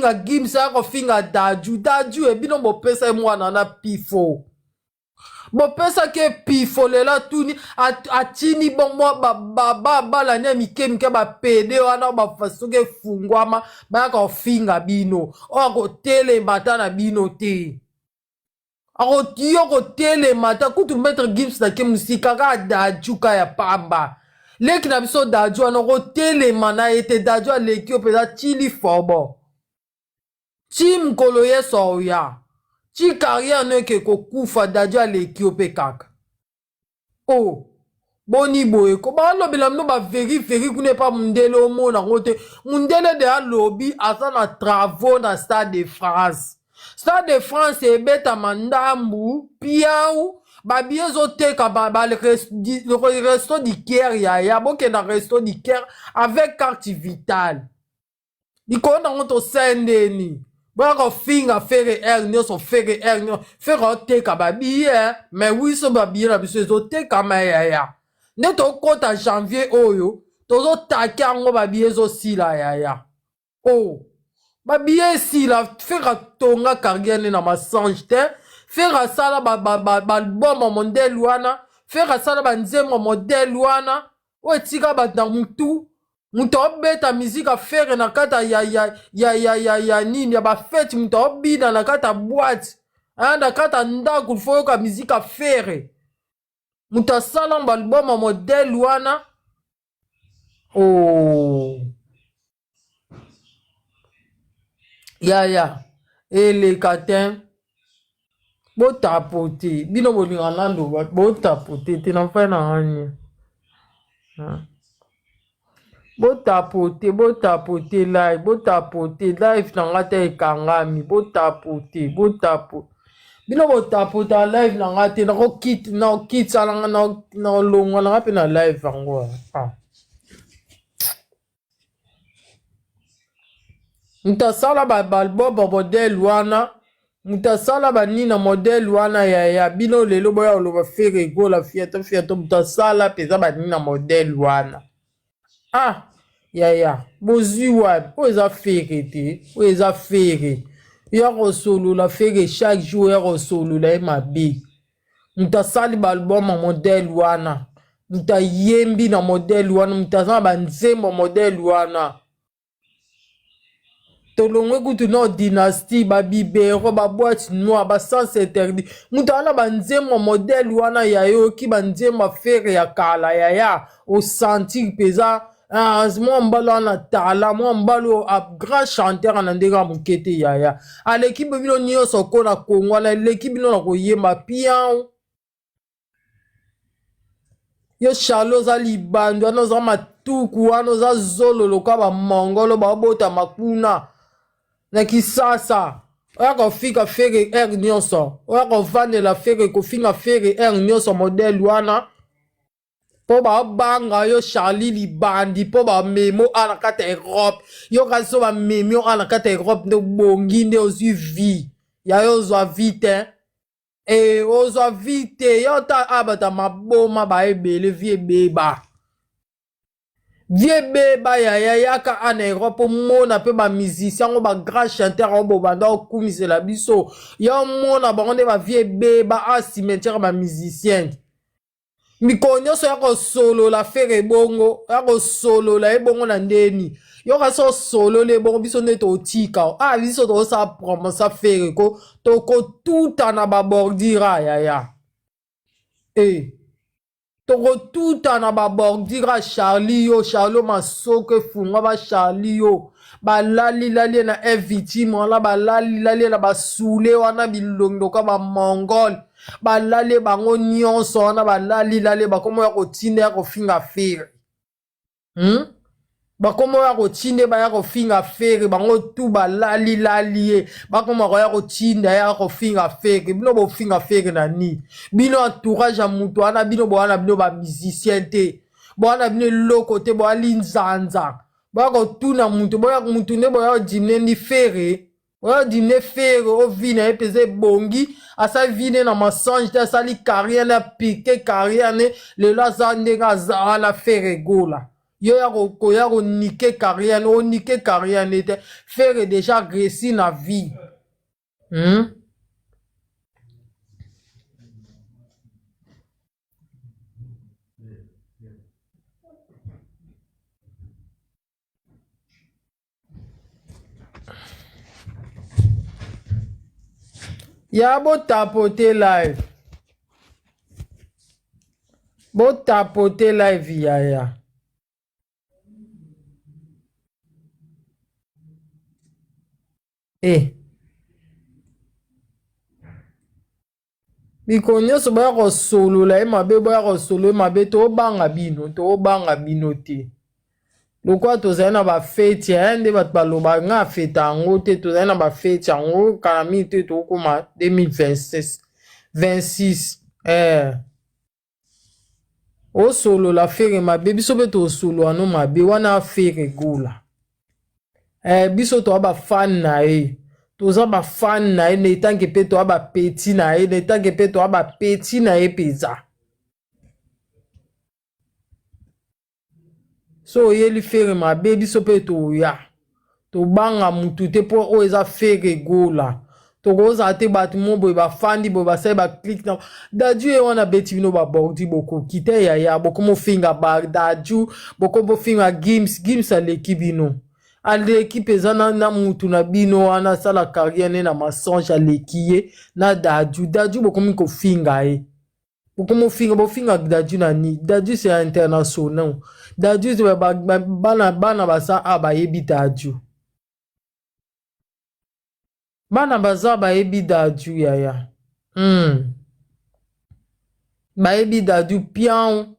kofinga Gims, aya kofinga Daju. Daju e bino bopesa ye mwana na pifo. Bopesaki ye pifo lelo atuni atini bongo bana ne mike mike bapede wana soki efungwama bayaka kofinga bino. Oyo akotelema ata na bino te. Akotiyo kotelema ata kutu Maître Gims na ke mosika kaka Daju ka ya pamba. Leki na biso Daju wana okotelema na ye te. Daju aleki yo mpenza chili fobo. Ti mokolo Yesu aoya. Ti carrière no eke kokufa Dadju aleki yo pe kaka. Oh boni boye ko balobela bino ba veri veri kuna epa mundele omona ngo te mundele de alobi aza na travaux na stade de France stade de France ebetama ndambu piau babiye ezoteka ba, ba resto du Caire yaya bokenda resto du Caire avec carte vitale likolo nango tosendeni boya kofinga fere r nyonso fere r nyonso fere oteka babiye mais wiso babiye na biso ezotekama yaya nde tokota janvier oyo tozotake yango babiye ezosila yaya o oh. babiye esila fere atonga carrière ne na masange te fere asala baalbum ya modele wana fere asala banzembo ya modele wana oyo etika bato na mutu moto aobeta miziki afere na kati ya, ya, ya, ya, ya, ya nini ya bafete moto aobina na kati ya boite na kati ya ndako fo oyoka miziki afere moto asala baalbum ya modele wana oh. Yaya eleka te botapote bino bolinga nando botapote te na mfai na ngani botapote botapote live botapote live na nga te ekangami botapote botapote bino botapota live na nga te nakokitisa na nga nakolongwa na nga mpe na live yango ah. Moto asala ba balbo ba modèle wana moto asala banini na modèle wana ya ya bino lelo boya koloba Ferre Gola fiato fiato moto asala mpenza banini na modèle wana ah yaya bozwi wapi oyo eza Ferre te oyo eza Ferre ya kosolola Ferre chaque jour ya kosolola ye mabe moto asali ba album ya modèle wana moto ayembi na modèle wana moto aza na banzembo modèle wana tolongwe kutu na dynastie babibero baboite noire basens interdit moto aza na banzembo modèle wana ya yoki banzembo afere ya kala yaya osentir mpenza ah, mwa mobali wana tala mwa mobali oyo ah, grand chanteur na ndenge ya moke te yaya aleki bino nyonso ko na kongo wana aleki bino na koyemba pian yo charle oza libandi wana oza matuku wana oza zolo lokola bamongolo baobotama kuna na kisasa oya kofika fere heure nyonso oya kovandela fere kofinga fere heure nyonso modele wana mpo babanga yo charlie libandi mpo bamemo a na kati ya europe yo kasi so bamemi yo a na kati ya europe nde obongi nde ozwi vie ya yo ozwa vie te e ozwa vie te yo ta abata maboma baebele vie ebeba vie ebeba yaya yaka a na europe omona mpe bamusicien yango bagrand chanteur yango bobanda okumisela biso ya omona bango nde bavie ebeba a cimetière bamusicien mikolo nyonso ya kosolola fere ebongo ya kosolola ebongo na ndeni yo kasi osololi ebongo biso nde totika ah biso tozosala promotion fere ko tokotuta na babordira yaya e eh. tokotuta na babordira charlie yo charlo masoko efungwa ba charlie yo balalilali ye na evictime wana balalilali ye na basule wana bilongi lokola bamongole balali bango nyonso wana balalilali bakoma ya kotinda ya kofinga fere hmm? bakoma ya kotinda baya kofinga fere bango tu balalilali ye bakoma koya kotinda ya kofinga fere bino bofinga fere na nini bino entourage ya moto wana bino bowana bino bamusicien te bowana bino eloko te boya linzanza boya kotuna moto boya moto nde boya kodimne ndi fere oyo dine fere o vie na ye mpenza ebongi asali vie ne na mensonge te asali carrière ne apike carrière ne lelo aza ndenge aza wana fere gola Yo ya koya konike carrière no onike carrière ne te. Ferre déjà réussi na vie. Ya botapote live. Botapote live yaya. Eh. Mikolo nyonso baya kosolola ye mabe, baya kosolola ye mabe, tobanga bino, tobanga bino te. Lokola tozali na bafeti eh, nde bato baloba nga afeta yango te, tozali na bafeti yango kala mingi te, tokokoma 2026 26 eh. Osolola Ferre mabe, biso pe tosolola no mabe wana Ferre Gola. Eh, biso toa ba fan na ye, toza ba fan na ye na etanke pe toa ba petit na ye, na etanke pe toa ba petit na ye penza. So oyeli Ferre mabe biso pe toya. Tobanga mutu te po oyo eza Ferre Gola. Tokozala te bato mo boye bafandi boye basali ba clique na Dadju ye wana abeti bino ba bordi bokoki te yaya bokomi ofinga ba Dadju bokomi ofinga Gims Gims aleki bino aleki mpenza na, na mutu na bino wana asala carrière ne na mensonge aleki ye na Dadju Dadju bokomi kofinga ye Bokomi ofinga bofinga Dadju na nini? Dadju c'est international. Dadju c'est ba, ba, bana bana baza a bayebi Dadju. Bana baza bayebi Dadju yaya. Bayebi Dadju pian,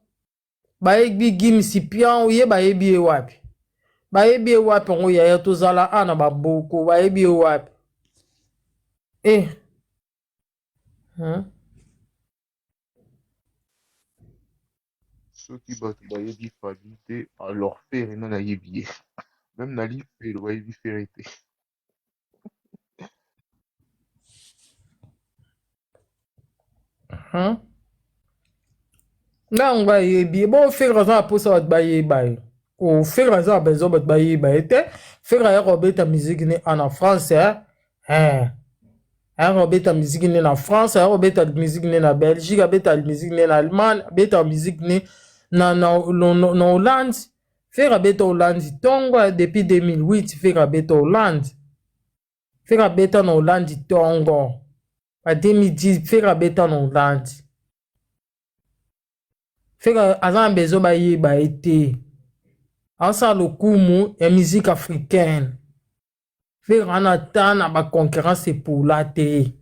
bayebi Gims pian, ye bayebi ye wapi? Bayebi ye wapi yango yaya tozala a na baboko bayebi ye wapi? Eh. Soki bato bayebi Fally te alors Ferre nani ayebi ye? Meme na lifelo bayebi Ferre te. Nga yango ayebi ye bongo Ferre aza na mposa bato bayeba ye o Ferre aza na besoin bato bayeba ye te Ferre aya kobeta musique ne ana France eh? Eh. Aya kobeta musique ne na France aya kobeta musique ne na Belgique abeta musique ne na Allemagne abeta musique ne na, na, na, na, na Hollande Ferre abeta Hollande ntongo depuis 2008 Ferre abeta Hollande Ferre abeta na Hollande ntongo ba 2010 Ferre abeta na Hollande Ferre aza na besoin bayeba ye te asala lokumu ya musique africaine Ferre ana temps na ba concurrence epola te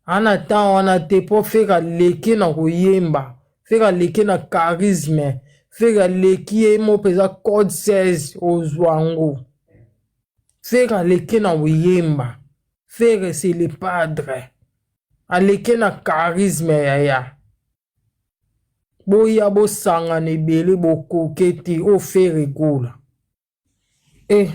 ana temps wana te po Ferre aleki na koyemba Ferre aleki na charisme Ferre aleki ye mo mpenza code 16 ozwa yango Ferre aleki na koyemba Ferre c'est le padre aleki na charisme yaya boya bosangana ebele bokoke te o Ferre Gola eh.